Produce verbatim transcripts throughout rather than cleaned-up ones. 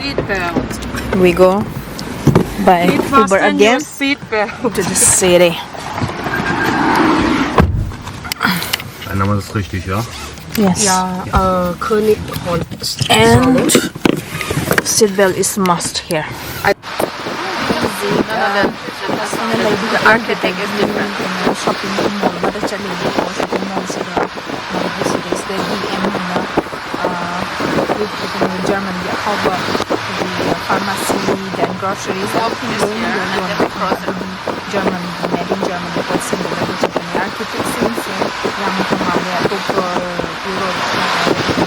We go by Uber again to the city. Dein Name ist richtig, ja? Yes. Ja, äh, König Holst. And seatbelt is must here. The architect is different. Shopping mall ꯑꯃꯗ ꯆꯠꯂꯦꯕꯀꯣ, shopping mall ꯁꯤꯗ ꯃꯣꯏꯒꯤ ꯁꯤꯗꯩꯁꯤꯗ D M ꯍꯥꯏꯅ, ꯑ, German ꯒꯤ ꯑꯍꯥꯎꯕ ꯑꯩꯈꯣꯏꯒꯤ pharmacy, then groceries, everything ꯂꯣꯏꯅ ꯂꯣꯏ ꯌꯣꯟꯕ ꯈꯪꯉꯦ꯫ ꯑꯗꯨꯒꯤ German ꯒꯤ, made in German ꯒꯤ ꯄꯣꯠꯁꯤꯡꯗꯣ ꯂꯩꯕ ꯆꯠꯄꯅꯦ꯫ Architect ꯁꯤꯡꯁꯦ ꯌꯥꯝꯅ ꯇꯣꯉꯥꯜꯂꯦ ꯑꯇꯣꯞꯄ Europe ꯀ ꯍꯥꯏꯔꯒꯗꯤ꯫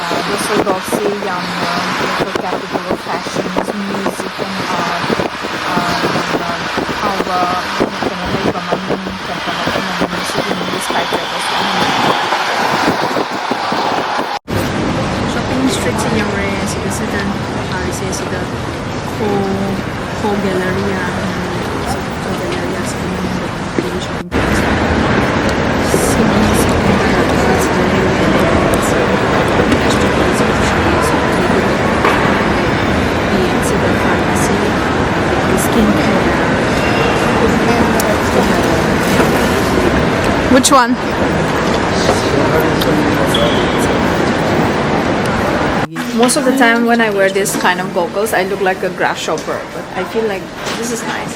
ꯑ, Düsseldorf ꯁꯤ ꯌꯥꯝꯅ local capital of fashion, music and art, ꯑ, ꯌꯥꯝꯅ ꯐꯥꯎꯕ ꯀꯩꯅꯣ ꯂꯩꯕ ꯃꯃꯤꯡ ꯆꯠꯄ ꯃꯐꯝ ꯑꯃꯅꯤ꯫ ꯁꯤꯒꯤ ꯃꯤꯡꯗꯤ skyscraper ꯁꯨ ꯑꯃꯅꯤ꯫ Shopping street ꯁꯤ ꯌꯧꯔꯦ꯫ ꯁꯤꯗ ꯁꯤꯗ ꯊꯥꯔꯤꯁꯦ ꯁꯤꯗ ꯈꯣ ꯈꯣ Galleria ꯍꯥꯏꯅ ꯂꯩ꯫ ꯁꯤ ꯈꯣ Galleria ꯁꯤꯒꯤ ꯃꯅꯨꯡꯗ ꯑꯩꯈꯣꯏꯒꯤ shopping Which one? Most of the time when I wear this kind of goggles, I look like a grasshopper, but I feel like this is nice.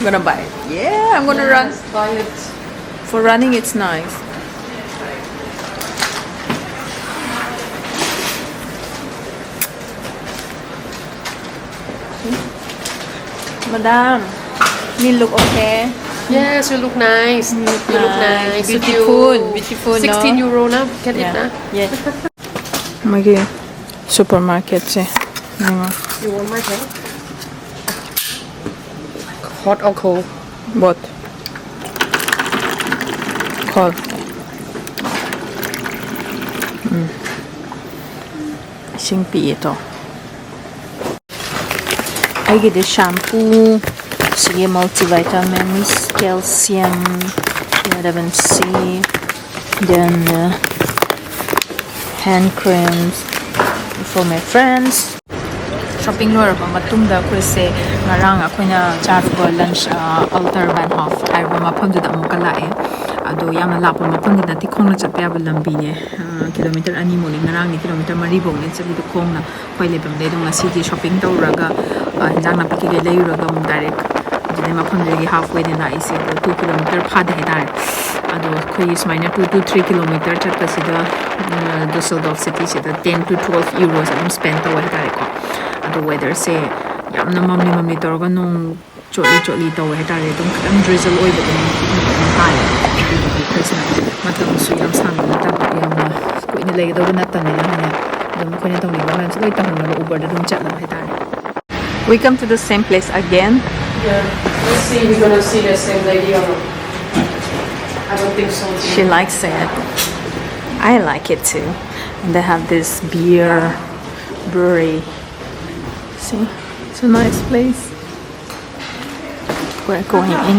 I'm gonna buy it. Yeah, I'm gonna run. Buy it. For running, it's nice. Madam, me look okay? Yes, you look nice. You look nice. Beautiful, beautiful, no? Sixteen euro na, get it na? Yeah. ꯃꯣꯏꯒꯤ supermarket ꯁꯦ ꯌꯦꯡꯉꯣ꯫ You want my drink? Hot or cold? Both. Cold. ꯎꯝ꯫ ꯏꯁꯤꯡ ꯄꯤꯌꯦ ꯇꯣ꯫ ꯑꯩꯒꯤꯗꯤ shampoo, ꯁꯤꯒꯤ multivitamins, calcium, vitamin C, then, uh, hand creams, For my friends. Shopping ꯂꯣꯏꯔꯕ ꯃꯇꯨꯡꯗ ꯑꯩꯈꯣꯏꯁꯦ ꯉꯔꯥꯡ ꯑꯩꯈꯣꯏꯅ ꯆꯥꯔꯨꯕ lunch, ꯑ, Alter Bahnhof ꯍꯥꯏꯔꯤꯕ ꯃꯐꯝꯗꯨꯗ ꯑꯃꯨꯛꯀ ꯂꯥꯛꯑꯦ꯫ ꯑꯗꯣ ꯌꯥꯝꯅ ꯂꯥꯞꯄ ꯃꯐꯝꯗꯤ ꯅꯠꯇꯦ, ꯈꯣꯡꯅ ꯆꯠꯄ ꯌꯥꯕ ꯂꯝꯕꯤꯅꯦ꯫ ꯑ, kilometre ꯑꯅꯤꯃꯨꯛꯅꯦ꯫ ꯉꯔꯥꯡꯗꯤ kilometre ꯃꯔꯤꯐꯧꯅꯦ ꯆꯠꯂꯤꯗꯣ ꯈꯣꯡꯅ꯫ ꯑꯩꯈꯣꯏ ꯂꯩꯐꯝꯗꯩ ꯑꯗꯨꯝ ꯉꯁꯤꯗꯤ shopping ꯇꯧꯔꯒ, ꯑ, ꯍꯤꯟꯖꯥꯡ ꯅꯥꯄꯤ ꯀꯩꯀꯩ ꯂꯩꯔꯨꯔꯒ ꯑꯃꯨꯛ direct ꯑꯗꯨꯗꯩ ꯃꯐꯝꯗꯨꯗꯒꯤ halfwayꯅꯦ ꯂꯥꯛꯏꯁꯦ꯫ ꯑꯗꯣ two kilometre ꯐꯥꯗꯦ ꯍꯥꯏꯇꯥꯔꯦ꯫ ꯑꯗꯣ ꯑꯩꯈꯣꯏꯒꯤ ꯁꯨꯃꯥꯏꯅ two to three kilometre ꯆꯠꯄꯁꯤꯗ, ꯑ, Düsseldorf cityꯁꯤꯗ ten to twelve euros ꯑꯗꯨꯝ spend ꯇꯧꯋꯦ ꯍꯥꯏꯇꯥꯔꯦꯀꯣ꯫ ꯑꯗꯣ weatherꯁꯦ ꯌꯥꯝꯅ ꯃꯝꯂꯤ ꯃꯝꯂꯤ ꯇꯧꯔꯒ ꯅꯣꯡ ꯆꯣꯠꯂꯤ ꯆꯣꯠꯂꯤ ꯇꯧꯋꯦ ꯍꯥꯏꯇꯥꯔꯦ꯫ ꯑꯗꯨꯝ ꯈꯤꯇꯪ drizzle ꯑꯣꯏꯕꯗꯣ ꯅꯣꯡ ꯈꯤꯇꯪ ꯈꯤꯇꯪ ꯇꯥꯏꯌꯦ꯫ ꯑꯗꯨꯗꯨꯒꯤ ꯑꯩꯈꯣꯏꯁꯤꯅ ꯃꯇꯝꯁꯨ ꯌꯥꯝ ꯁꯥꯡꯕ ꯅꯠꯇꯕ, ꯌꯥꯝꯅ ꯀꯨꯏꯅ ꯂꯩꯒꯗꯧꯕ ꯅꯠꯇꯕꯅꯤꯅ ꯍꯥꯏꯅ ꯑꯗꯨꯝ ꯑꯩꯈꯣꯏꯅ ꯇꯧꯅꯤꯡꯕ ꯃꯌꯥꯝꯁꯨ ꯂꯣꯏ ꯇꯧꯍꯧꯅꯕ Uberꯗ ꯑꯗꯨꯝ ꯆꯠꯂꯕ ꯍꯥꯏꯇꯥꯔꯦ꯫ We come to the same place again. Yeah. Let's see if we're gonna see the same lady or not. I don't think so. She likes it. I like it too. And they have this beer brewery. See? It's a nice place. We're going in.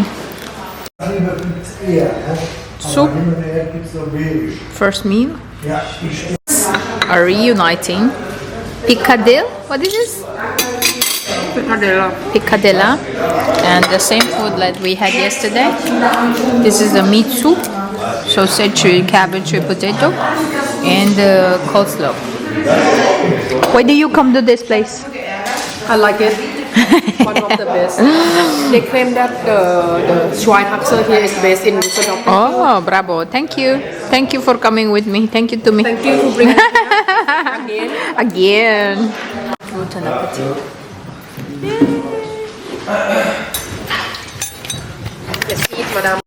Soup. First meal. Are reuniting. Picadillo? What is this? Picadillo. Picadillo. And the same food that we had yesterday. This is the meat soup. Sausage, cabbage, potato, and uh, coleslaw. Why do you come to this place? I like it. One of the best. They claim that the, the Schweinehaxe here is based in Düsseldorf. Oh, bravo. Thank you. Thank you for coming with me. Thank you to me. Thank you for bringing me here again. Again. Guten Appetit. Let's eat, madam.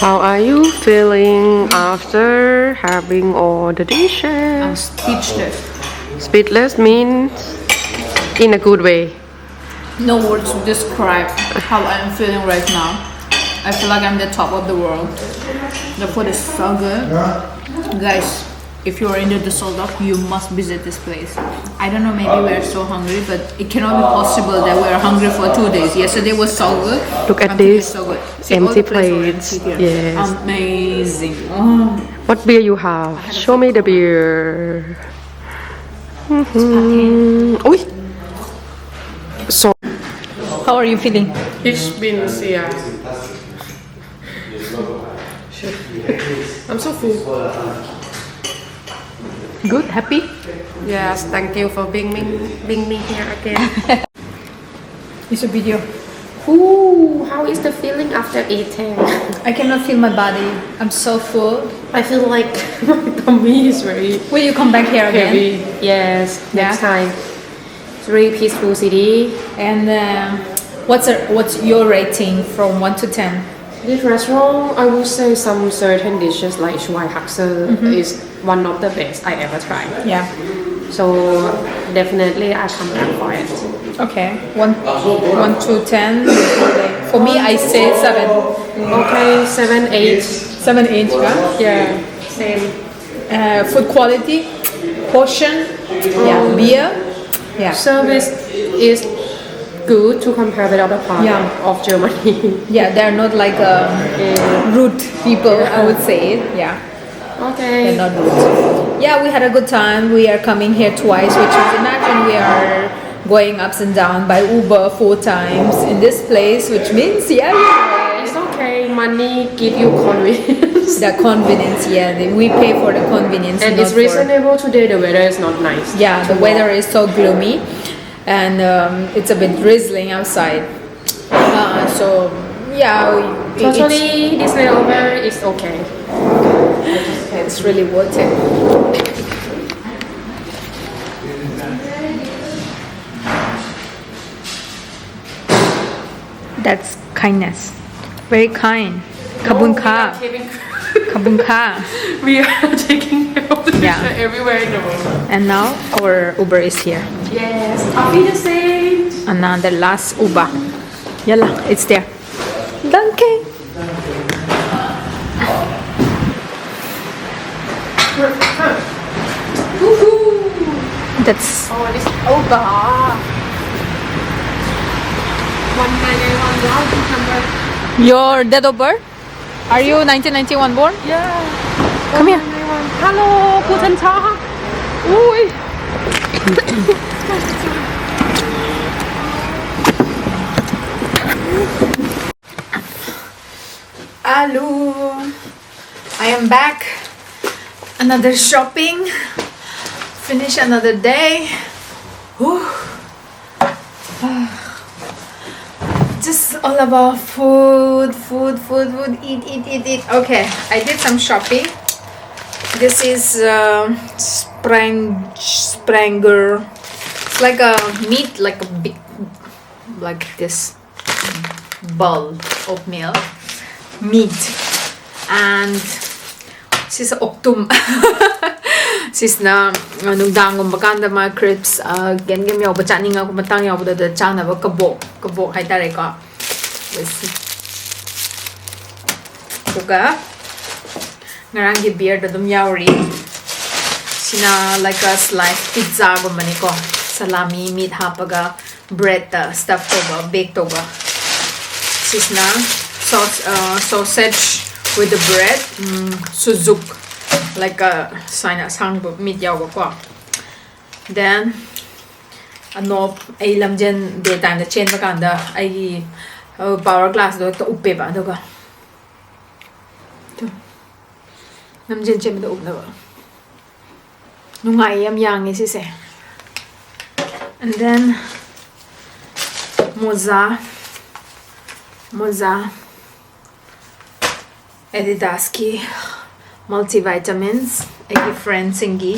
How are you feeling after having all the dishes? I'm speechless. Speechless means in a good way. No words to describe how I'm feeling right now. I feel like I'm the top of the world. The food is so good. Guys, If you are in the Düsseldorf, you must visit this place. I don't know, maybe we are so hungry, but it cannot be possible that we are hungry for two days. Yesterday was so good. Look at and today is this so good. See, all empty the plates are plates. Empty here. Yes. Amazing. Oh. What beer you have? Show me the beer. Mhm. Ui. So, How are you feeling? Ich bin sehr. I'm so full. Good? Happy? Yes, thank you for bringing me, bring me here again. It's a video. Ooh, how is the feeling after eating? I cannot feel my body. I'm so full. I feel like my tummy is very Will you come back here again? heavy. Yes, next Yeah. time. It's a really peaceful city. And um, what's a, what's your rating from one to ten? This restaurant, I would say some certain dishes like Schweihaxe is one of the best I ever tried. Yeah. So definitely I come back for it. Okay. One, one to ten. For me, I say seven. Okay, seven, eight. Seven, eight, huh? Yeah, same. Uh, food quality, portion, yeah, beer, yeah. Service is good to compare with other part Yeah. of Germany. Yeah, they're not like um, rude people, I would say. Yeah, they're Okay. not rude. Yeah, we had a good time. We are coming here twice, which is, imagine we are going ups and down by Uber four times in this place, which means, yeah, you know, It's okay. Money give you convenience. The convenience, yeah, the, we pay for the convenience. And Not it's for- reasonable today. The weather is not nice. Yeah, the weather is so gloomy, and um, it's a bit drizzling outside. Uh, so yeah, we- it's, Totally, this layover is okay. it's really worth it. That's kindness. Very kind. Kabun ka. Kabun ka. We are taking care of the Yeah. picture everywhere in the world. And now our Uber is here. Yes, auf Wiedersehen. Another last Uber. Yalla, it's there. Danke. That's Oh, this. Oh, God. One nine nine one, wow, good number. Your date of birth? Are you nineteen ninety-one born? Yeah. Come here. One nine nine one. Hello, guten Tag. Ui. Hello. I am back. Another shopping. Finish another day. Whew. Just all about food, food, food, food. Eat, eat, eat, eat. Okay, I did some shopping. This is uh, sprang spranger. It's like a meat, like a big, like this ball of meal, meat, and sis oktum. Sisꯅ ꯅꯨꯡꯗꯥꯡꯒꯨꯝꯕ ꯀꯥꯟꯗ ꯃꯥ crisps game game ꯌꯥꯎꯕ ꯆꯥꯅꯤꯡꯉꯛꯄ ꯃꯇꯥꯡ ꯌꯥꯎꯕꯗ ꯆꯥꯅꯕ ꯀꯕꯣꯛ ꯀꯕꯣꯛ ꯍꯥꯏꯇꯥꯔꯦꯀꯣ꯫ ꯑꯗꯨꯒ ꯉꯔꯥꯡꯒꯤ ꯕꯤꯌꯔꯗ ꯑꯗꯨꯝ ꯌꯥꯎꯔꯤ꯫ ꯁꯤꯅ like a slice pizzaꯒꯨꯝꯕꯅꯤꯀꯣ꯫ ꯁꯂꯥꯃꯤ ꯃꯤꯠ ꯍꯥꯞꯄꯒ ꯕ꯭ꯔꯦꯗꯇ ꯁ꯭ꯇꯐ ꯇꯧꯕ, ꯕꯦꯛ ꯇꯧꯕ꯫ ꯁꯤꯁꯤꯅ sauce, uh, sausage with the bread, um, ꯁꯨꯖꯨꯛ, like a, ꯁꯨꯃꯥꯏꯅ ꯑꯁꯥꯡꯕ ꯃꯤꯠ ꯌꯥꯎꯕꯀꯣ꯫ Then ꯑꯅꯣꯞ, ꯑꯩ ꯂꯝꯖꯦꯟ ꯗꯦ ꯇꯥꯏꯝꯗ ꯆꯦꯟꯕ ꯀꯥꯟꯗ ꯑꯩꯒꯤ ꯄꯥꯋꯔ ꯒ꯭ꯂꯥꯁꯇꯣ ꯍꯦꯛꯇ ꯎꯞꯄꯦꯕ꯫ ꯑꯗꯨꯒ ꯇꯨ, ꯂꯝꯖꯦꯟ ꯆꯦꯟꯕꯗ ꯎꯞꯅꯕ꯫ ꯅꯨꯡꯉꯥꯏꯌꯦ, ꯌꯥꯝ ꯌꯥꯡꯉꯦ ꯁꯤꯁꯦ꯫ And then ꯃꯣꯖꯥ, ꯃꯣꯖꯥ ꯑꯦꯗꯤꯗꯥꯁꯀꯤ multivitamins, ꯑꯩꯒꯤ ꯐ꯭ꯔꯦꯟꯁꯤꯡꯒꯤ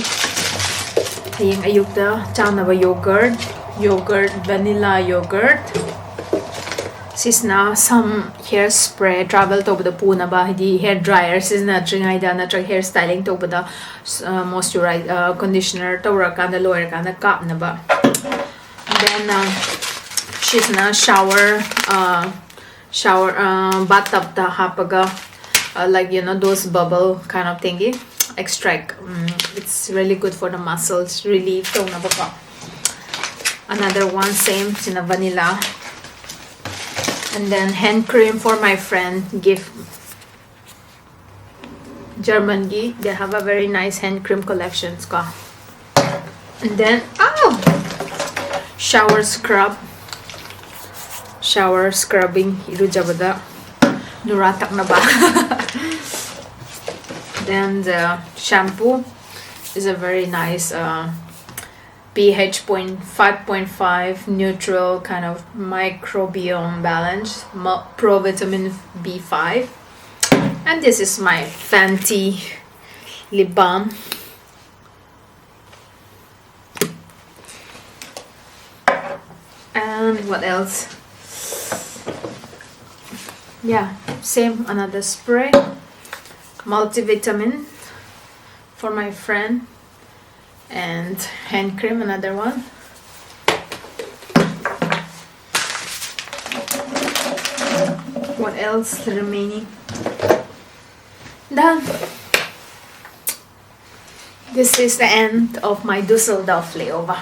ꯍꯌꯦꯡ ꯑꯌꯨꯛꯇ ꯆꯥꯅꯕ yogurt, yogurt, vanilla yogurt꯫ ꯁꯤꯁꯤꯅ some hair spray, travel ꯇꯧꯕꯗ ꯄꯨꯅꯕ, ꯍꯥꯏꯗꯤ hair dryer ꯁꯤꯖꯤꯟꯅꯗ꯭ꯔꯤꯉꯩꯗ ꯅꯠꯇ꯭ꯔꯒ hair styling ꯇꯧꯕꯗ moisturize, conditioner ꯇꯧꯔꯀꯥꯟꯗ, ꯂꯣꯏꯔꯀꯥꯟꯗ ꯀꯥꯞꯅꯕ꯫ Then uh, ꯁꯤꯁꯤꯅ shower, uh, shower, uh, bath tubꯇ ꯍꯥꯞꯄꯒ, uh, like, you know, those bubble kind of thingy. extract. Mm, it's really good for the muscles relief ꯇꯧꯅꯕꯀꯣ. Another one, same, ꯁꯤꯅ vanilla. And then hand cream for my friend, gift. German ꯒꯤ, they have a very nice hand cream collections ꯀꯣ. And then, oh, shower scrub. Shower scrubbing, ꯏꯔꯨꯖꯕꯗ ꯅꯨꯔꯥ ꯇꯛꯅꯕ. Then the shampoo is a very nice uh, pH point five point five, neutral, kind of microbiome balance, mu- provitamin B five. And this is my Fenty lip balm. And what else? Yeah, same, another spray. Multivitamin for my friend. And hand cream, another one. What else remaining? Done. This is the end of my Dusseldorf layover.